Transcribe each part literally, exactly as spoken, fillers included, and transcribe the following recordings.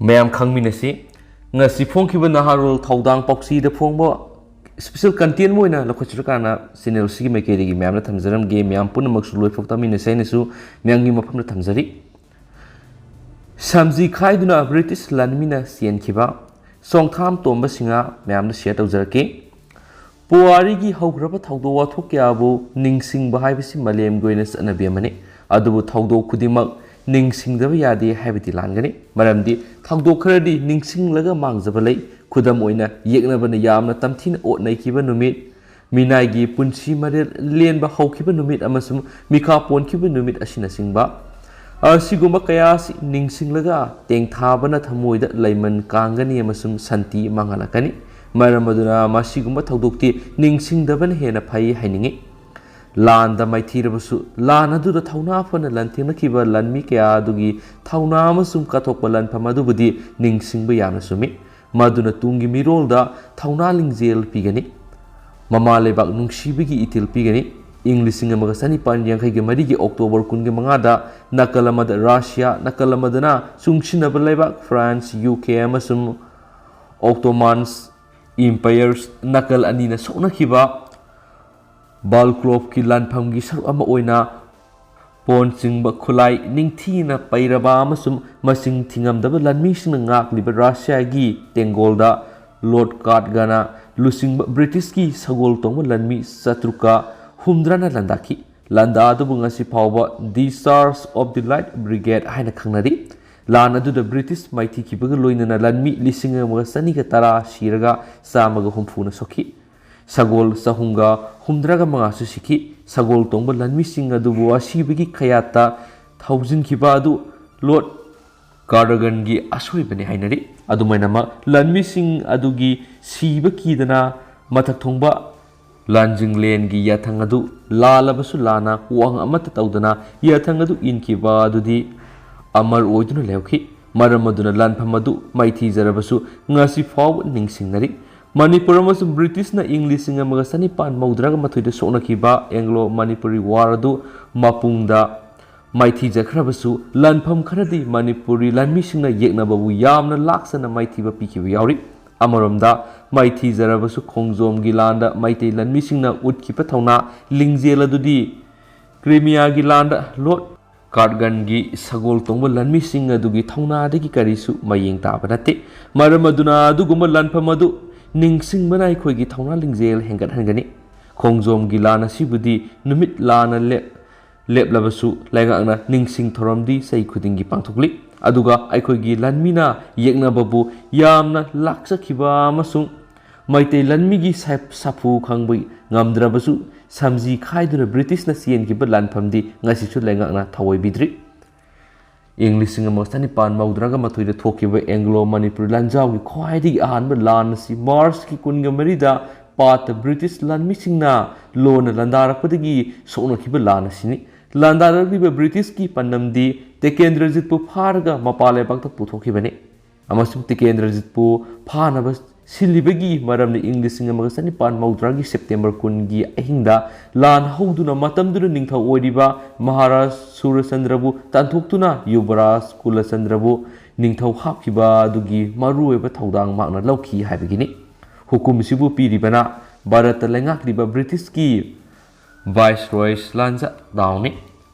ꯃꯌꯥꯝ ꯈꯪꯃꯤꯟꯅꯁꯤ꯫ ꯉꯁꯤ ꯐꯣꯡꯈꯤꯕ ꯅꯍꯥꯔꯣꯜ ꯊꯧꯗꯥꯡ ꯄꯥꯎꯆꯦꯗ ꯐꯣꯡꯕ special content ꯑꯃ ꯑꯣꯏꯅ ꯂꯧꯈꯠꯆꯔꯀꯥꯟꯗ channel ꯑꯁꯤꯒꯤ ꯃꯥꯏꯀꯩꯗꯒꯤ ꯃꯌꯥꯝꯅ ꯊꯝꯖꯔꯝꯒꯦ꯫ ꯃꯌꯥꯝ ꯄꯨꯝꯅꯃꯛꯁꯨ ꯂꯣꯏꯐꯥꯎ ꯇꯥꯃꯤꯟꯅꯁꯤ ꯍꯥꯏꯅꯁꯨ ꯃꯌꯥꯝꯒꯤ ꯃꯐꯝꯗ ꯊꯝꯖꯔꯤ꯫ ꯁꯝꯖꯤ ꯈꯥꯏꯗꯨꯅ British ꯂꯥꯟꯃꯤꯅ ꯆꯦꯟꯈꯤꯕ꯫ ꯁꯣꯡꯊꯥꯝ ꯇꯣꯝꯕ ꯁꯤꯡꯍ ꯃꯌꯥꯝꯗ share ꯇꯧꯖꯔꯛꯀꯦ꯫ ꯄꯨꯋꯥꯔꯤꯒꯤ ꯍꯧꯈ꯭ꯔꯕ ꯊꯧꯗꯣꯛ ꯋꯥꯊꯣꯛ ꯀꯌꯥꯕꯨ ꯅꯤꯡꯁꯤꯡꯕ ꯍꯥꯏꯕꯁꯤ ꯃꯥꯂꯦꯝꯒꯤ ꯑꯣꯏꯅ ꯆꯠꯅꯕꯤ ꯑꯃꯅꯤ꯫ ꯑꯗꯨꯕꯨ ꯊꯧꯗꯣꯛ ꯈꯨꯗꯤꯡꯃꯛ ꯅꯤꯡꯁꯤꯡꯗꯕ ꯌꯥꯗꯦ ꯍꯥꯏꯕꯗꯤ ꯂꯥꯟꯒꯅꯤ꯫ ꯃꯔꯝꯗꯤ ꯊꯧꯗꯣꯛ ꯈꯔꯗꯤ ꯅꯤꯡꯁꯤꯡꯂꯒ ꯃꯥꯡꯖꯕ ꯂꯩ꯫ ꯈꯨꯗꯝ ꯑꯣꯏꯅ, ꯌꯦꯛꯅꯕꯅ ꯌꯥꯝꯅ ꯇꯝꯊꯤꯅ ꯑꯣꯠ ꯅꯩꯈꯤꯕ ꯅꯨꯃꯤꯠ, ꯃꯤꯅꯥꯏꯒꯤ ꯄꯨꯟꯁꯤ ꯃꯔꯦꯜ ꯂꯦꯟꯕ ꯍꯧꯈꯤꯕ ꯅꯨꯃꯤꯠ ꯑꯃꯁꯨꯡ ꯃꯤꯈꯥ ꯄꯣꯟꯈꯤꯕ ꯅꯨꯃꯤꯠ ꯑꯁꯤꯅꯆꯤꯡꯕ ꯑꯁꯤꯒꯨꯝꯕ ꯀꯌꯥ ꯑꯁꯤ ꯅꯤꯡꯁꯤꯡꯂꯒ ꯇꯦꯡꯊꯥꯕꯅ ꯊꯃꯣꯏꯗ ꯂꯩꯃꯟ ꯀꯥꯡꯒꯅꯤ ꯑꯃꯁꯨꯡ ꯁꯥꯟꯇꯤ ꯃꯥꯡꯍꯜꯂꯛꯀꯅꯤ꯫ ꯃꯔꯝ ꯑꯗꯨꯅ ꯃꯁꯤꯒꯨꯝꯕ ꯊꯧꯗꯣꯛꯇꯤ ꯅꯤꯡꯁꯤꯡꯗꯕꯅ ꯍꯦꯟꯅ ꯐꯩ ꯍꯥꯏꯅꯤꯡꯏ꯫ ꯂꯥꯟꯗ ꯃꯥꯏꯊꯤꯔꯕꯁꯨ, ꯂꯥꯟ ꯑꯗꯨꯗ ꯊꯧꯅꯥ ꯐꯅ ꯂꯥꯟꯊꯦꯡꯅꯈꯤꯕ ꯂꯥꯟꯃꯤ ꯀꯌꯥ ꯑꯗꯨꯒꯤ ꯊꯧꯅꯥ ꯑꯃꯁꯨꯡ ꯀꯠꯊꯣꯛꯄ ꯂꯥꯟꯐꯝ ꯑꯗꯨꯕꯨꯗꯤ ꯅꯤꯡꯁꯤꯡꯕ ꯌꯥꯝꯅ ꯆꯨꯝꯃꯤ꯫ ꯃꯗꯨꯅ ꯇꯨꯡꯒꯤ ꯃꯤꯔꯣꯜꯗ ꯊꯧꯅꯥ ꯂꯤꯡꯖꯦꯜ ꯄꯤꯒꯅꯤ꯫ ꯃꯃꯥ ꯂꯩꯕꯥꯛ ꯅꯨꯡꯁꯤꯕꯒꯤ ꯏꯊꯤꯜ ꯄꯤꯒꯅꯤ꯫ ꯏꯪ ꯂꯤꯁꯤꯡ ꯑꯃꯒ ꯆꯅꯤꯄꯥꯟ ꯌꯥꯡꯈꯩꯒ ꯃꯔꯤꯒꯤ October ꯀꯨꯟꯒ ꯃꯉꯥꯗ ꯅꯥꯀꯜ ꯑꯃꯗ ꯔꯁꯤꯌꯥ, ꯅꯥꯀꯜ ꯑꯃꯗꯅ ꯆꯨꯡꯁꯤꯟꯅꯕ ꯂꯩꯕꯥꯛ France, U K ꯑꯃꯁꯨꯡ Ottomans Empires, ꯅꯥꯀꯜ ꯑꯅꯤꯅ ꯁꯣꯛꯅꯈꯤꯕ ꯕꯥꯜꯀ꯭ꯂꯣꯞꯀꯤ ꯂꯥꯟꯐꯝꯒꯤ ꯁꯔꯨꯛ ꯑꯃ ꯑꯣꯏꯅ ꯄꯣꯟ ꯆꯤꯡꯕ ꯈꯨꯠꯂꯥꯏ ꯅꯤꯡꯊꯤꯅ ꯄꯩꯔꯕ ꯑꯃꯁꯨꯡ ꯃꯁꯤꯡ ꯊꯤꯉꯝꯗꯕ ꯂꯥꯟꯃꯤꯁꯤꯡꯅ ꯉꯥꯛꯂꯤꯕ ꯔꯁꯤꯌꯥꯒꯤ ꯇꯦꯡꯒꯣꯜꯗ ꯂꯣꯔꯗ ꯀꯥꯔꯠꯒꯅ ꯂꯨꯆꯤꯡꯕ ꯕ꯭ꯔꯤꯇꯤꯁꯀꯤ ꯁꯒꯣꯜ ꯇꯣꯡꯕ ꯂꯥꯟꯃꯤ ꯆꯥꯇ꯭ꯔꯨꯛꯀ ꯍꯨꯝꯗ꯭ꯔꯥꯅ ꯂꯥꯟꯗꯥꯈꯤ꯫ ꯂꯥꯟꯗꯥ ꯑꯗꯨꯕꯨ ꯉꯁꯤ ꯐꯥꯎꯕ The Charge of the Light Brigade ꯍꯥꯏꯅ ꯈꯪꯅꯔꯤ꯫ ꯂꯥꯟ ꯑꯗꯨꯗ ꯕ꯭ꯔꯤꯇꯤꯁ ꯃꯥꯏꯊꯤꯈꯤꯕꯒ ꯂꯣꯏꯅꯅ ꯂꯥꯟꯃꯤ ꯂꯤꯁꯤꯡ ꯑꯃꯒ ꯆꯅꯤꯒ ꯇꯔꯥ ꯁꯤꯔꯒ ꯆꯥꯝꯃꯒ ꯍꯨꯝꯐꯨꯅ ꯁꯣꯛꯈꯤ꯫ ꯁꯒꯣꯜ ꯆꯍꯨꯝꯒ ꯍꯨꯝꯗ꯭ꯔꯥꯒ ꯃꯉꯥꯁꯨ ꯁꯤꯈꯤ꯫ ꯁꯒꯣꯜ ꯇꯣꯡꯕ ꯂꯥꯟꯃꯤꯁꯤꯡ ꯑꯗꯨꯕꯨ ꯑꯁꯤꯕꯒꯤ ꯀꯌꯥꯠꯇ ꯊꯧꯖꯤꯟꯈꯤꯕ ꯑꯗꯨ ꯂꯣꯔꯗ ꯀꯥꯔꯒꯟꯒꯤ ꯑꯁꯣꯏꯕꯅꯤ ꯍꯥꯏꯅꯔꯤ꯫ ꯑꯗꯨꯃꯥꯏꯅꯃꯛ, ꯂꯥꯟꯃꯤꯁꯤꯡ ꯑꯗꯨꯒꯤ ꯁꯤꯕ ꯀꯤꯗꯅ ꯃꯊꯛ ꯊꯣꯡꯕ ꯂꯥꯟꯖꯤꯡꯂꯦꯟꯒꯤ ꯌꯥꯊꯪ ꯑꯗꯨ ꯂꯥꯜꯂꯕꯁꯨ ꯂꯥꯟꯅ ꯋꯥꯍꯪ ꯑꯃꯠꯇ ꯇꯧꯗꯅ ꯌꯥꯊꯪ ꯑꯗꯨ ꯏꯟꯈꯤꯕ ꯑꯗꯨꯗꯤ ꯑꯃꯔ ꯑꯣꯏꯗꯨꯅ ꯂꯩꯍꯧꯈꯤ꯫ ꯃꯔꯝ ꯑꯗꯨꯅ ꯂꯥꯟꯐꯝ ꯑꯗꯨ ꯃꯥꯏꯊꯤꯖꯔꯕꯁꯨ ꯉꯁꯤ ꯐꯥꯎꯕ ꯅꯤꯡꯁꯤꯡꯅꯔꯤ꯫ ꯃꯅꯤꯄꯨꯔ ꯑꯃꯁꯨꯡ ꯕ꯭ꯔꯤꯇꯤꯁꯅ ꯏꯪ ꯂꯤꯁꯤꯡ ꯑꯃꯒ ꯆꯅꯤꯄꯥꯟ ꯃꯧꯗ꯭ꯔꯥꯒ ꯃꯥꯊꯣꯏꯗ ꯁꯣꯛꯅꯈꯤꯕ Anglo Manipuri War ꯑꯗꯨ ꯃꯄꯨꯡꯗ ꯃꯥꯏꯊꯤꯖꯈ꯭ꯔꯕꯁꯨ, ꯂꯥꯟꯐꯝ ꯈꯔꯗꯤ ꯃꯅꯤꯄꯨꯔꯤ ꯂꯥꯟꯃꯤꯁꯤꯡꯅ ꯌꯦꯛꯅꯕꯕꯨ ꯌꯥꯝꯅ ꯂꯥꯛꯆꯅ ꯃꯥꯏꯊꯤꯕ ꯄꯤꯈꯤꯕ ꯌꯥꯎꯔꯤ꯫ ꯑꯃꯔꯣꯝꯗ, ꯃꯥꯏꯊꯤꯖꯔꯕꯁꯨ ꯈꯣꯡꯖꯣꯝꯒꯤ ꯂꯥꯟꯗ ꯃꯩꯇꯩ ꯂꯥꯟꯃꯤꯁꯤꯡꯅ ꯎꯠꯈꯤꯕ ꯊꯧꯅꯥ ꯂꯤꯡꯖꯦꯜ ꯑꯗꯨꯗꯤ ꯀ꯭ꯔꯤꯃꯤꯌꯥꯒꯤ ꯂꯥꯟꯗ ꯂꯣꯔꯗ ꯀꯥꯔꯒꯟꯒꯤ ꯁꯒꯣꯜ ꯇꯣꯡꯕ ꯂꯥꯟꯃꯤꯁꯤꯡ ꯑꯗꯨꯒꯤ ꯊꯧꯅꯥꯗꯒꯤ ꯀꯔꯤꯁꯨ ꯃꯌꯦꯡ ꯇꯥꯕ ꯅꯠꯇꯦ꯫ ꯃꯔꯝ ꯑꯗꯨꯅ, ꯑꯗꯨꯒꯨꯝꯕ ꯂꯥꯟꯐꯝ ꯑꯗꯨ ꯅꯤꯡꯁꯤꯡꯕꯅ ꯑꯩꯈꯣꯏꯒꯤ ꯊꯧꯅꯥ ꯂꯤꯡꯖꯦꯜ ꯍꯦꯟꯒꯠꯍꯟꯒꯅꯤ꯫ ꯈꯣꯡꯖꯣꯝꯒꯤ ꯂꯥꯟ ꯑꯁꯤꯕꯨꯗꯤ ꯅꯨꯃꯤꯠ ꯂꯥꯟꯅ ꯂꯦꯞ-, ꯂꯦꯞꯂꯕꯁꯨ, ꯂꯩꯉꯥꯛꯅ ꯅꯤꯡꯁꯤꯡ ꯊꯧꯔꯝꯗꯤ ꯆꯍꯤ ꯈꯨꯗꯤꯡꯒꯤ ꯄꯥꯡꯊꯣꯛꯂꯤ꯫ ꯑꯗꯨꯒ ꯑꯩꯈꯣꯏꯒꯤ ꯂꯥꯟꯃꯤꯅ ꯌꯦꯛꯅꯕꯕꯨ ꯌꯥꯝꯅ ꯂꯥꯛꯆꯈꯤꯕ ꯑꯃꯁꯨꯡ ꯃꯩꯇꯩ ꯂꯥꯟꯃꯤꯒꯤ ꯁꯥ-, ꯁꯥꯐꯨ ꯈꯪꯕ ꯉꯝꯗ꯭ꯔꯕꯁꯨ, ꯁꯝꯖꯤ ꯈꯥꯏꯗꯨꯅ ꯕ꯭ꯔꯤꯇꯤꯁꯅ ꯆꯦꯟꯈꯤꯕ ꯂꯥꯟꯐꯝꯗꯤ ꯉꯁꯤꯁꯨ ꯂꯩꯉꯥꯛꯅ ꯊꯑꯣꯏꯕꯤꯗ꯭ꯔꯤ꯫ ꯏꯪ ꯂꯤꯁꯤꯡ ꯑꯃꯒ ꯆꯅꯤꯄꯥꯟ ꯃꯧꯗ꯭ꯔꯥꯒ ꯃꯥꯊꯣꯏꯗ ꯊꯣꯛꯈꯤꯕ ꯑꯦꯡꯒ꯭ꯂꯣ ꯃꯅꯤꯄꯨꯔꯤ ꯂꯥꯟꯖꯥꯎꯒꯤ ꯈ꯭ꯋꯥꯏꯗꯒꯤ ꯑꯍꯥꯟꯕ ꯂꯥꯟ ꯑꯁꯤ ꯃꯥꯔꯆꯀꯤ ꯀꯨꯟꯒ ꯃꯔꯤꯗ ꯄꯥꯠꯇ ꯕ꯭ꯔꯤꯇꯤꯁ ꯂꯥꯟꯃꯤꯁꯤꯡꯅ ꯂꯣꯟꯅ ꯂꯥꯟꯗꯥꯔꯛꯄꯗꯒꯤ ꯁꯣꯛꯅꯈꯤꯕ ꯂꯥꯟ ꯑꯁꯤꯅꯤ꯫ ꯂꯥꯟꯗꯥꯔꯛꯂꯤꯕ ꯕ꯭ꯔꯤꯇꯤꯁꯀꯤ ꯄꯥꯟꯗꯝꯗꯤ ꯇꯤꯀꯦꯟꯗ꯭ꯔꯖꯤꯠꯄꯨ ꯐꯥꯔꯒ ꯃꯄꯥꯟ ꯂꯩꯕꯥꯛꯇ ꯄꯨꯊꯣꯛꯈꯤꯕꯅꯤ꯫ ꯑꯃꯁꯨꯡ ꯇꯤꯀꯦꯟꯗ꯭ꯔꯖꯤꯠꯄꯨ ꯐꯥꯅꯕ ꯁꯤꯜꯂꯤꯕꯒꯤ ꯃꯔꯝꯅ ꯏꯪ ꯂꯤꯁꯤꯡ ꯑꯃꯒ ꯆꯅꯤꯄꯥꯟ ꯃꯧꯗ꯭ꯔꯥꯒꯤ ꯁꯦꯞꯇꯦꯝꯕꯔ ꯀꯨꯟꯒꯤ ꯑꯍꯤꯡꯗ ꯂꯥꯟ ꯍꯧꯗꯨꯅ ꯃꯇꯝꯗꯨꯗ ꯅꯤꯡꯊꯧ ꯑꯣꯏꯔꯤꯕ ꯃꯍꯥꯔꯥꯖ ꯁꯨꯔꯆꯟꯗ꯭ꯔꯕꯨ ꯇꯥꯟꯊꯣꯛꯇꯨꯅ ꯌꯨꯕꯔꯥꯖ ꯀꯨꯂꯆꯟꯗ꯭ꯔꯕꯨ ꯅꯤꯡꯊꯧ ꯍꯥꯞꯈꯤꯕ ꯑꯗꯨꯒꯤ ꯃꯔꯨꯑꯣꯏꯕ ꯊꯧꯗꯥꯡ ꯃꯍꯥꯛꯅ ꯂꯧꯈꯤ ꯍꯥꯏꯕꯒꯤꯅꯤ꯫ ꯍꯨꯀꯨꯝꯁꯤꯕꯨ ꯄꯤꯔꯤꯕꯅ ꯚꯥꯔꯠꯇ ꯂꯩꯉꯥꯛꯂꯤꯕ ꯕ꯭ꯔꯤꯇꯤꯁꯀꯤ ꯚꯥꯏꯁꯔꯣꯏ ꯂꯥꯟꯖ ꯗꯥꯎꯅꯤ꯫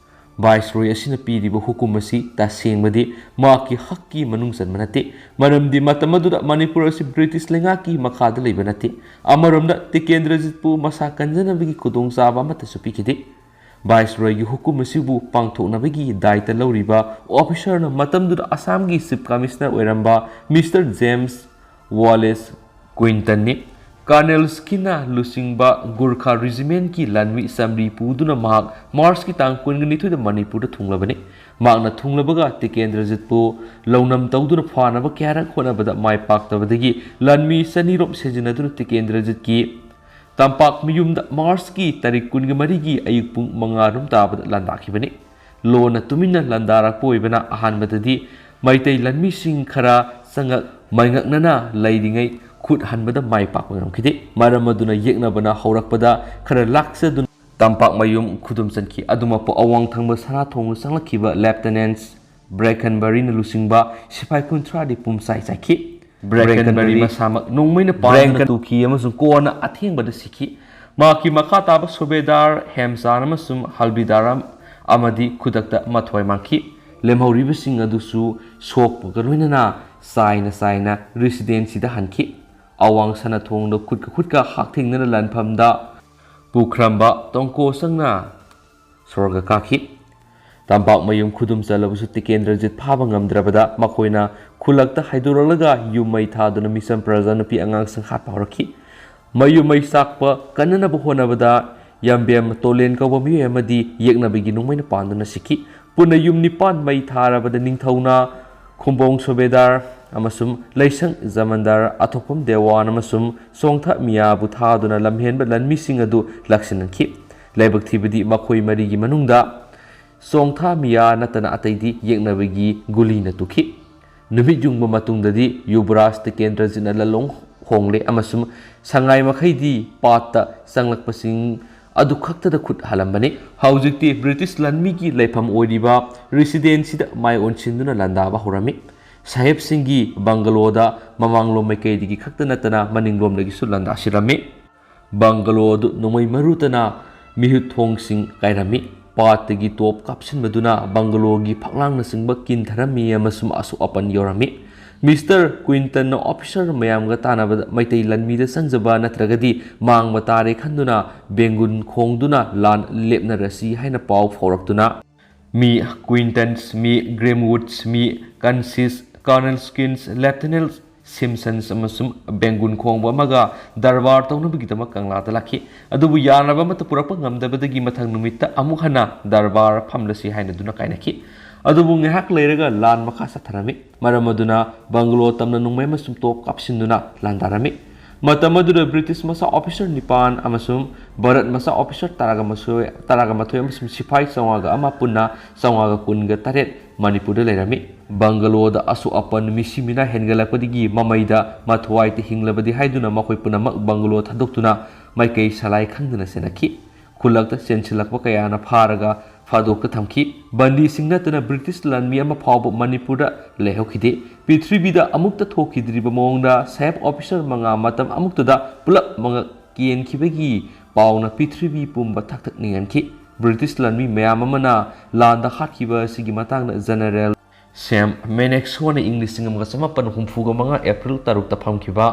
ꯚꯥꯏꯁꯔꯣꯏ ꯑꯁꯤꯅ ꯄꯤꯔꯤꯕ ꯍꯨꯀꯨꯝ ꯑꯁꯤ ꯇꯁꯦꯡꯕꯗꯤ ꯃꯍꯥꯛꯀꯤ ꯍꯛꯀꯤ ꯃꯅꯨꯡ ꯆꯟꯕ ꯅꯠꯇꯦ, ꯃꯔꯝꯗꯤ ꯃꯇꯝ ꯑꯗꯨꯗ ꯃꯅꯤꯄꯨꯔ ꯑꯁꯤ ꯕ꯭ꯔꯤꯇꯤꯁ ꯂꯩꯉꯥꯛꯀꯤ ꯃꯈꯥꯗ ꯂꯩꯕ ꯅꯠꯇꯦ꯫ ꯑꯃꯔꯣꯝꯗ, ꯇꯤꯀꯦꯟꯗ꯭ꯔꯖꯤꯠꯄꯨ ꯃꯁꯥ ꯀꯟꯖꯅꯕꯒꯤ ꯈꯨꯗꯣꯡꯆꯥꯕ ꯑꯃꯠꯇꯁꯨ ꯄꯤꯈꯤꯗꯦ꯫ ꯚꯥꯏꯁꯔꯣꯏꯒꯤ ꯍꯨꯀꯨꯝ ꯑꯁꯤꯕꯨ ꯄꯥꯡꯊꯣꯛꯅꯕꯒꯤ ꯗꯥꯏꯇ ꯂꯧꯔꯤꯕ ꯑꯣꯐꯤꯁꯔꯅ ꯃꯇꯝꯗꯨꯗ ꯑꯁꯥꯝꯒꯤ ꯆꯤꯐ ꯀꯃꯤꯁꯅꯔ ꯑꯣꯏꯔꯝꯕ ꯃꯤꯁꯇꯔ ꯖꯦꯝꯁ ꯋꯥꯂꯦꯁ ꯀ꯭ꯋꯤꯟꯇꯟꯅꯤ꯫ ꯀꯔꯅꯦꯜ ꯁ꯭ꯀꯤꯟꯅ ꯂꯨꯆꯤꯡꯕ ꯒꯨꯔꯈꯥ ꯔꯤꯖꯤꯃꯦꯟꯠꯀꯤ ꯂꯥꯟꯃꯤ ꯆꯥꯃꯔꯤ ꯄꯨꯗꯨꯅ ꯃꯍꯥꯛ ꯃꯥꯔꯆꯀꯤ ꯇꯥꯡ ꯀꯨꯟꯒ ꯅꯤꯊꯣꯏꯗ ꯃꯅꯤꯄꯨꯔꯗ ꯊꯨꯡꯂꯕꯅꯤ꯫ ꯃꯍꯥꯛꯅ ꯊꯨꯡꯂꯕꯒ ꯇꯤꯀꯦꯟꯗ꯭ꯔꯖꯤꯠꯄꯨ ꯂꯧꯅꯝ ꯇꯧꯗꯨꯅ ꯐꯥꯅꯕ ꯀꯌꯥꯔꯛ ꯍꯣꯠꯅꯕꯗ ꯃꯥꯏ ꯄꯥꯛꯇꯕꯗꯒꯤ ꯂꯥꯟꯃꯤ ꯆꯅꯤꯔꯣꯝ ꯁꯤꯖꯤꯟꯅꯗꯨꯅ ꯇꯤꯀꯦꯟꯗ꯭ꯔꯖꯤꯠꯀꯤ ꯇꯝꯄꯥꯛ ꯃꯌꯨꯝꯗ ꯃꯥꯔꯆꯀꯤ ꯇꯥꯔꯤꯛ ꯀꯨꯟꯒ ꯃꯔꯤꯒꯤ ꯑꯌꯨꯛ ꯄꯨꯡ ꯃꯉꯥ ꯔꯣꯝ ꯇꯥꯕꯗ ꯂꯥꯟꯗꯥꯈꯤꯕꯅꯤ꯫ ꯂꯣꯟꯅ ꯇꯨꯃꯤꯟꯅ ꯂꯥꯟꯗꯥꯔꯛꯄ ꯑꯣꯏꯕꯅ ꯑꯍꯥꯟꯕꯗꯗꯤ ꯃꯩꯇꯩ ꯂꯥꯟꯃꯤꯁꯤꯡ ꯈꯔ ꯆꯪꯉꯛ ꯃꯥꯏꯉꯛꯅꯅ ꯂꯩꯔꯤꯉꯩ ꯈꯨꯠ ꯍꯟꯕꯗ ꯃꯥꯏ ꯄꯥꯛꯄ ꯉꯝꯈꯤꯗꯦ꯫ ꯃꯔꯝ ꯑꯗꯨꯅ ꯌꯦꯛꯅꯕꯅ ꯍꯧꯔꯛꯄꯗ ꯈꯔ ꯂꯥꯛꯆꯗꯨꯅ ꯇꯝꯄꯥꯛꯃꯌꯨꯝ ꯈꯨꯗꯨꯝ ꯆꯟꯈꯤ꯫ ꯑꯗꯨꯃꯛꯄꯨ ꯑꯋꯥꯡ ꯊꯪꯕ ꯁꯅꯥꯊꯣꯡꯗ ꯆꯪꯂꯛꯈꯤꯕ ꯂꯦꯞꯇꯤꯅꯦꯟꯠ ꯕ꯭ꯔꯦꯀꯟꯕꯔꯤꯅ ꯂꯨꯆꯤꯡꯕ ꯁꯤꯐꯥꯏ ꯀꯨꯟꯊ꯭ꯔꯥꯗꯤ ꯄꯨꯝꯆꯥꯏ ꯆꯥꯏꯈꯤ꯫ ꯕ꯭ꯔꯦꯀꯟꯕꯔꯤ ꯃꯁꯥꯃꯛ ꯅꯣꯡꯃꯩꯅ ꯄꯥꯟꯗꯨꯅ ꯕ꯭ꯔꯦꯀꯟ ꯇꯨꯈꯤ ꯑꯃꯁꯨꯡ ꯀꯣꯟꯅ ꯑꯊꯦꯡꯕꯗ ꯁꯤꯈꯤ꯫ ꯃꯍꯥꯛꯀꯤ ꯃꯈꯥ ꯇꯥꯕ ꯁꯨꯕꯦꯗꯥꯔ ꯍꯦꯝꯆꯥꯟ ꯑꯃꯁꯨꯡ ꯍꯜꯕꯤꯗꯥꯔ ꯑꯃꯗꯤ ꯈꯨꯗꯛꯇ ꯃꯊ꯭ꯋꯥꯏ ꯃꯥꯡꯈꯤ꯫ ꯂꯦꯝꯍꯧꯔꯤꯕꯁꯤꯡ ꯑꯗꯨꯁꯨ ꯁꯣꯛꯄꯒ ꯂꯣꯏꯅꯅ ꯆꯥꯏꯅ ꯆꯥꯏꯅ ꯔꯦꯁꯤꯗꯦꯟꯁꯤꯗ ꯍꯟꯈꯤ꯫ ꯑꯋꯥꯡ ꯁꯅꯥꯊꯣꯡꯗ ꯈꯨꯠꯀ ꯈꯨꯠꯀ ꯍꯛꯊꯦꯡꯅꯅ ꯂꯥꯟꯐꯝꯗ ꯄꯨꯈ꯭ꯔꯝꯕ ꯇꯣꯡꯀꯣ ꯁꯪꯅ ꯁꯣꯔꯒ ꯀꯥꯈꯤ꯫ ꯇꯝꯄꯥꯛꯃꯌꯨꯝ ꯈꯨꯗꯨꯝ ꯆꯜꯂꯕꯁꯨ ꯇꯤꯀꯦꯟꯗ꯭ꯔꯖꯤꯠ ꯐꯥꯕ ꯉꯝꯗ꯭ꯔꯕꯗ ꯃꯈꯣꯏꯅ ꯈꯨꯜꯂꯛꯇ ꯍꯥꯏꯗꯣꯔꯛꯂꯒ ꯌꯨꯝ ꯃꯩ ꯊꯥꯗꯨꯅ ꯃꯤꯆꯝ ꯄ꯭ꯔꯖꯥ ꯅꯨꯄꯤ ꯑꯉꯥꯡꯁꯤꯡ ꯍꯥꯠꯄ ꯍꯧꯔꯛꯈꯤ꯫ ꯃꯌꯨꯝ ꯃꯩ ꯆꯥꯛꯄ ꯀꯟꯅꯅꯕ ꯍꯣꯠꯅꯕꯗ ꯌꯥꯝꯕꯦꯝ ꯇꯣꯂꯦꯟ ꯀꯧꯕ ꯃꯤꯑꯣꯏ ꯑꯃꯗꯤ ꯌꯦꯛꯅꯕꯒꯤ ꯅꯣꯡꯃꯩꯅ ꯄꯥꯟꯗꯨꯅ ꯁꯤꯈꯤ꯫ ꯄꯨꯟꯅ ꯌꯨꯝ ꯅꯤꯄꯥꯟ ꯃꯩ ꯊꯥꯔꯕꯗ ꯅꯤꯡꯊꯧꯅ ꯈꯨꯝꯕꯣꯡ ꯁꯨꯕꯦꯗꯥꯔ ꯑꯃꯁꯨꯡ ꯂꯩꯁꯪ ꯖꯃꯟꯗꯥꯔ ꯑꯊꯣꯛꯄꯝ ꯗꯦꯋꯥꯟ ꯑꯃꯁꯨꯡ ꯆꯣꯡꯊ ꯃꯤꯌꯥꯕꯨ ꯊꯥꯗꯨꯅ ꯂꯝꯍꯦꯟꯕ ꯂꯥꯟꯃꯤꯁꯤꯡ ꯑꯗꯨ ꯂꯥꯛꯁꯤꯟꯍꯟꯈꯤ꯫ ꯂꯥꯏꯕꯛ ꯊꯤꯕꯗꯤ ꯃꯈꯣꯏ ꯃꯔꯤꯒꯤ ꯃꯅꯨꯡꯗ ꯆꯣꯡꯊꯥ ꯃꯤꯌꯥ ꯅꯠꯇꯅ ꯑꯇꯩꯗꯤ ꯌꯦꯛꯅꯕꯒꯤ ꯒꯨꯂꯤꯅ ꯇꯨꯈꯤ꯫ ꯅꯨꯃꯤꯠ ꯌꯨꯡꯕ ꯃꯇꯨꯡꯗꯗꯤ ꯌꯨꯕꯔꯥꯖ ꯇꯤꯀꯦꯟꯗ꯭ꯔꯖꯤꯠꯅ ꯂꯥꯂꯣꯡ ꯍꯣꯡꯂꯦ ꯑꯃꯁꯨꯡ ꯁꯉꯥꯏ ꯃꯈꯩꯗꯤ ꯄꯥꯠꯇ ꯆꯪꯂꯛꯄꯁꯤꯡ ꯑꯗꯨ ꯈꯛꯇꯗ ꯈꯨꯠ ꯍꯜꯂꯝꯕꯅꯤ꯫ ꯍꯧꯖꯤꯛꯇꯤ ꯕ꯭ꯔꯤꯇꯤꯁ ꯂꯥꯟꯃꯤꯒꯤ ꯂꯩꯐꯝ ꯑꯣꯏꯔꯤꯕ ꯔꯦꯁꯤꯗꯦꯟꯁꯤꯗ ꯃꯥꯏ ꯑꯣꯟꯁꯤꯟꯗꯨꯅ ꯂꯥꯟꯗꯥꯕ ꯍꯧꯔꯝꯃꯤ꯫ ꯁꯥꯍꯦꯕꯁꯤꯡꯒꯤ ꯕꯪꯒꯂꯣꯗ ꯃꯃꯥꯡꯂꯣꯝ ꯃꯥꯏꯀꯩꯗꯒꯤ ꯈꯛꯇ ꯅꯠꯇꯅ ꯃꯅꯤꯡꯂꯣꯝꯗꯒꯤꯁꯨ ꯂꯥꯟꯗꯥꯁꯤꯜꯂꯝꯃꯤ꯫ ꯕꯪꯒꯂꯣ ꯑꯗꯨ ꯅꯣꯡꯃꯩ ꯃꯔꯨꯇꯅ ꯃꯤꯍꯨꯠ ꯊꯣꯡꯁꯤꯡ ꯀꯥꯏꯔꯝꯃꯤ꯫ ꯄꯥꯠꯇꯒꯤ ꯇꯣꯞ ꯀꯥꯞꯁꯤꯟꯕꯗꯨꯅ ꯕꯪꯒꯂꯣꯒꯤ ꯐꯛꯂꯥꯡꯅꯆꯤꯡꯕ ꯀꯤꯟꯊꯔꯝꯃꯤ ꯑꯃꯁꯨꯡ ꯑꯁꯣꯛ ꯑꯄꯟ ꯌꯧꯔꯝꯃꯤ꯫ ꯃꯤꯁꯇꯔ ꯀ꯭ꯋꯤꯟꯇꯟꯅ ꯑꯣꯐꯤꯁꯔ ꯃꯌꯥꯝꯒ ꯇꯥꯟꯅꯕꯗ ꯃꯩꯇꯩ ꯂꯥꯟꯃꯤꯗ ꯆꯪꯖꯕ ꯅꯠꯇ꯭ꯔꯒꯗꯤ ꯃꯥꯡꯕ ꯇꯥꯔꯦ ꯈꯟꯗꯨꯅ ꯕꯦꯡꯒꯨꯟ ꯈꯣꯡꯗꯨꯅ ꯂꯥꯟ ꯂꯦꯞꯅꯔꯁꯤ ꯍꯥꯏꯅ ꯄꯥꯎ ꯐꯥꯎꯔꯛꯇꯨꯅ ꯃꯤ ꯀ꯭ꯋꯤꯟꯇꯟꯁ, ꯃꯤ ꯒ꯭ꯔꯤꯝꯋꯨꯗꯁ, ꯃꯤ ꯀꯟꯁꯤꯁ, ꯀꯔꯅꯦꯜ ꯁ꯭ꯀꯤꯟꯁ, ꯂꯦꯞꯇꯤꯅꯦꯟ ꯁꯤꯝꯁꯟꯁ ꯑꯃꯁꯨꯡ ꯕꯦꯡꯒꯨꯟ ꯈꯣꯡꯕ ꯑꯃꯒ ꯗꯔꯕꯥꯔ ꯇꯧꯅꯕꯒꯤꯗꯃꯛ ꯀꯪꯂꯥꯗ ꯂꯥꯛꯈꯤ꯫ ꯑꯗꯨꯕꯨ ꯌꯥꯅꯕ ꯑꯃꯠꯇ ꯄꯨꯔꯛꯄ ꯉꯝꯗꯕꯗꯒꯤ ꯃꯊꯪ ꯅꯨꯃꯤꯠꯇ ꯑꯃꯨꯛ ꯍꯟꯅ ꯗꯔꯕꯥꯔ ꯐꯝꯂꯁꯤ ꯍꯥꯏꯅꯗꯨꯅ ꯀꯥꯏꯅꯈꯤ꯫ ꯑꯗꯨꯕꯨ ꯉꯥꯏꯍꯥꯛ ꯂꯩꯔꯒ ꯂꯥꯟ ꯃꯈꯥ ꯆꯠꯊꯔꯝꯃꯤ꯫ ꯃꯔꯝ ꯑꯗꯨꯅ ꯕꯪꯒꯂꯣ ꯇꯝꯅ ꯅꯣꯡꯃꯩ ꯑꯃꯁꯨꯡ ꯇꯣꯞ ꯀꯥꯞꯁꯤꯟꯗꯨꯅ ꯂꯥꯟꯗꯥꯔꯝꯃꯤ꯫ ꯃꯇꯝ ꯑꯗꯨꯗ ꯕ꯭ꯔꯤꯇꯤꯁ ꯃꯆꯥ ꯑꯣꯐꯤꯁꯔ ꯅꯤꯄꯥꯟ ꯑꯃꯁꯨꯡ ꯚꯥꯔꯠ ꯃꯆꯥ ꯑꯣꯐꯤꯁꯔ ꯇꯔꯥꯒ ꯃꯥꯊꯣꯏ, ꯇꯔꯥꯒ ꯃꯥꯊꯣꯏ ꯑꯃꯁꯨꯡ ꯁꯤꯐꯥꯏ ꯆꯥꯝꯃꯉꯥꯒ ꯑꯃ ꯄꯨꯟꯅ ꯆꯥꯝꯃꯉꯥꯒ ꯀꯨꯟꯒ ꯇꯔꯦꯠ ꯃꯅꯤꯄꯨꯔꯗ ꯂꯩꯔꯝꯃꯤ꯫ ꯕꯪꯒꯂꯣꯗ ꯑꯁꯣꯛ ꯑꯄꯟ ꯃꯤꯁꯤ ꯃꯤꯅꯥ ꯍꯦꯟꯒꯠꯂꯛꯄꯗꯒꯤ ꯃꯃꯩꯗ ꯃꯊ꯭ꯋꯥꯏꯗ ꯍꯤꯡꯂꯕꯗꯤ ꯍꯥꯏꯗꯨꯅ ꯃꯈꯣꯏ ꯄꯨꯝꯅꯃꯛ ꯕꯪꯒꯂꯣ ꯊꯥꯗꯣꯛꯇꯨꯅ ꯃꯥꯏꯀꯩ ꯁꯂꯥꯏ ꯈꯪꯗꯅ ꯆꯦꯟꯅꯈꯤ꯫ ꯈꯨꯜꯂꯛꯇ ꯆꯦꯟꯁꯤꯜꯂꯛꯄ ꯀꯌꯥꯅ ꯐꯥꯔꯒ ꯐꯥꯗꯣꯛꯇ ꯊꯝꯈꯤ꯫ ꯕꯟꯗꯤꯁꯤꯡ ꯅꯠꯇꯅ ꯕ꯭ꯔꯤꯇꯤꯁ ꯂꯥꯟꯃꯤ ꯑꯃ ꯐꯥꯎꯕ ꯃꯅꯤꯄꯨꯔꯗ ꯂꯩꯍꯧꯈꯤꯗꯦ꯫ ꯄ꯭ꯔꯤꯊꯤꯕꯤꯗ ꯑꯃꯨꯛꯇ ꯊꯣꯛꯈꯤꯗ꯭ꯔꯤꯕ ꯃꯑꯣꯡꯗ ꯁꯥꯍꯦꯕ ꯑꯣꯐꯤꯁꯔ ꯃꯉꯥ ꯃꯇꯝ ꯑꯃꯨꯛꯇꯗ ꯄꯨꯂꯞ ꯃꯉꯛ ꯀꯦꯟꯈꯤꯕꯒꯤ ꯄꯥꯎꯅ ꯄ꯭ꯔꯤꯊꯤꯕꯤ ꯄꯨꯝꯕ ꯊꯛ ꯊꯛ ꯅꯤꯡꯍꯟꯈꯤ꯫ ꯕ꯭ꯔꯤꯇꯤꯁ ꯂꯥꯟꯃꯤ ꯃꯌꯥꯝ ꯑꯃꯅ ꯂꯥꯟꯗ ꯍꯥꯠꯈꯤꯕ ꯑꯁꯤꯒꯤ ꯃꯇꯥꯡꯗ ꯖꯦꯅꯔꯦꯜ ꯁꯦꯝ ꯃꯦꯅꯦꯛꯁꯣꯅ ꯏꯪ ꯂꯤꯁꯤꯡ ꯑꯃꯒ ꯆꯃꯥꯄꯟ ꯍꯨꯝꯐꯨꯒ ꯃꯉꯥ ꯑꯦꯄ꯭ꯔꯤꯜ ꯇꯔꯨꯛꯇ ꯐꯝꯈꯤꯕ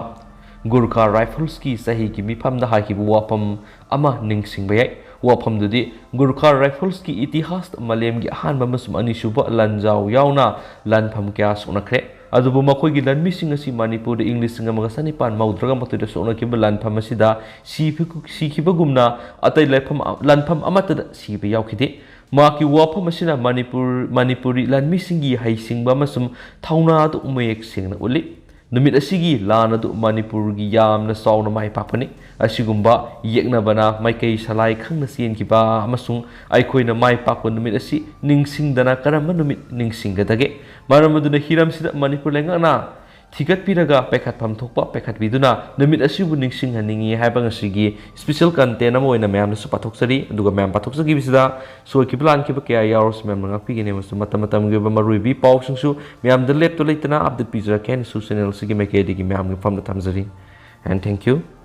ꯒꯨꯔꯈꯥ ꯔꯥꯏꯐꯜꯁꯀꯤ ꯆꯍꯤꯒꯤ ꯃꯤꯐꯝꯗ ꯍꯥꯏꯈꯤꯕ ꯋꯥꯐꯝ ꯑꯃ ꯅꯤꯡꯁꯤꯡꯕ ꯌꯥꯏ꯫ ꯋꯥꯐꯝꯗꯨꯗꯤ ꯒꯨꯔꯈꯥ ꯔꯥꯏꯐꯜꯁꯀꯤ ꯏꯇꯤꯍꯥꯁꯇ ꯃꯥꯂꯦꯝꯒꯤ ꯑꯍꯥꯟꯕ ꯑꯃꯁꯨꯡ ꯑꯅꯤꯁꯨꯕ ꯂꯥꯟꯖꯥꯎ ꯌꯥꯎꯅ ꯂꯥꯟꯐꯝ ꯀꯌꯥ ꯁꯣꯛꯅꯈ꯭ꯔꯦ꯫ ꯑꯗꯨꯕꯨ ꯃꯈꯣꯏꯒꯤ ꯂꯥꯟꯃꯤꯁꯤꯡ ꯑꯁꯤ ꯃꯅꯤꯄꯨꯔꯗ ꯏꯪ ꯂꯤꯁꯤꯡ ꯑꯃꯒ ꯆꯅꯤꯄꯥꯟ ꯃꯧꯗ꯭ꯔꯥꯒ ꯃꯥꯊꯣꯏꯗ ꯁꯣꯛꯅꯈꯤꯕ ꯂꯥꯟꯐꯝ ꯑꯁꯤꯗ ꯁꯤꯈꯤꯕꯒꯨꯝꯅ ꯑꯇꯩ ꯂꯥꯟꯐꯝ, ꯂꯥꯟꯐꯝ ꯑꯃꯠꯇꯗ ꯁꯤꯕ ꯌꯥꯎꯈꯤꯗꯦ꯫ ꯃꯍꯥꯛꯀꯤ ꯋꯥꯐꯝ ꯑꯁꯤꯅ ꯃꯅꯤꯄꯨꯔ, ꯃꯅꯤꯄꯨꯔꯤ ꯂꯥꯟꯃꯤꯁꯤꯡꯒꯤ ꯍꯩꯁꯤꯡꯕ ꯑꯃꯁꯨꯡ ꯊꯧꯅꯥ ꯑꯗꯨ ꯃꯌꯦꯛ ꯁꯦꯡꯅ ꯎꯠꯂꯤ꯫ ꯅꯨꯃꯤꯠ ꯑꯁꯤꯒꯤ ꯂꯥꯟ ꯑꯗꯨ ꯃꯅꯤꯄꯨꯔꯒꯤ ꯌꯥꯝꯅ ꯆꯥꯎꯅ ꯃꯥꯏ ꯄꯥꯛꯄꯅꯤ꯫ ꯑꯁꯤꯒꯨꯝꯕ ꯌꯦꯛꯅꯕꯅ ꯃꯥꯏꯀꯩ ꯁꯂꯥꯏ ꯈꯪꯅ ꯆꯦꯟꯈꯤꯕ ꯑꯃꯁꯨꯡ ꯑꯩꯈꯣꯏꯅ ꯃꯥꯏ ꯄꯥꯛꯄ ꯅꯨꯃꯤꯠ ꯑꯁꯤ ꯅꯤꯡꯁꯤꯡꯗꯅ ꯀꯔꯝꯕ ꯅꯨꯃꯤꯠ ꯅꯤꯡꯁꯤꯡꯒꯗꯒꯦ? ꯃꯔꯝ ꯑꯗꯨꯅ ꯍꯤꯔꯝꯁꯤꯗ ꯃꯅꯤꯄꯨꯔ ꯂꯩꯉꯥꯛꯅ ꯊꯤꯒꯠꯄꯤꯔꯒ ꯄꯥꯏꯈꯠꯐꯝ ꯊꯣꯛꯄ ꯄꯥꯏꯈꯠꯄꯤꯗꯨꯅ ꯅꯨꯃꯤꯠ ꯑꯁꯤꯕꯨ ꯅꯤꯡꯁꯤꯡꯍꯟꯅꯤꯡꯏ ꯍꯥꯏꯕ ꯉꯁꯤꯒꯤ special content ꯑꯃ ꯑꯣꯏꯅ ꯃꯌꯥꯝꯗꯁꯨ ꯄꯥꯊꯣꯛꯆꯔꯤ꯫ ꯑꯗꯨꯒ ꯃꯌꯥꯝ ꯄꯥꯊꯣꯛꯆꯈꯤꯕꯁꯤꯗ ꯁꯣꯏꯈꯤꯕ ꯂꯥꯟꯈꯤꯕ ꯀꯌꯥ ꯌꯥꯎꯔꯁꯨ ꯃꯌꯥꯝꯅ ꯉꯥꯛꯄꯤꯒꯅꯤ ꯑꯃꯁꯨꯡ ꯃꯇꯝ ꯃꯇꯝꯒꯤ ꯑꯣꯏꯕ ꯃꯔꯨꯑꯣꯏꯕ ꯄꯥꯎꯁꯤꯡꯁꯨ ꯃꯌꯥꯝꯗ ꯂꯦꯞꯇ ꯂꯩꯇꯅ update ꯄꯤꯖꯔꯛꯀꯦ ꯍꯥꯏꯅꯁꯨ channel ꯑꯁꯤꯒꯤ ꯃꯥꯏꯀꯩꯗꯒꯤ ꯃꯌꯥꯝꯒꯤ ꯃꯐꯝꯗ ꯊꯝꯖꯔꯤ꯫ And thank you.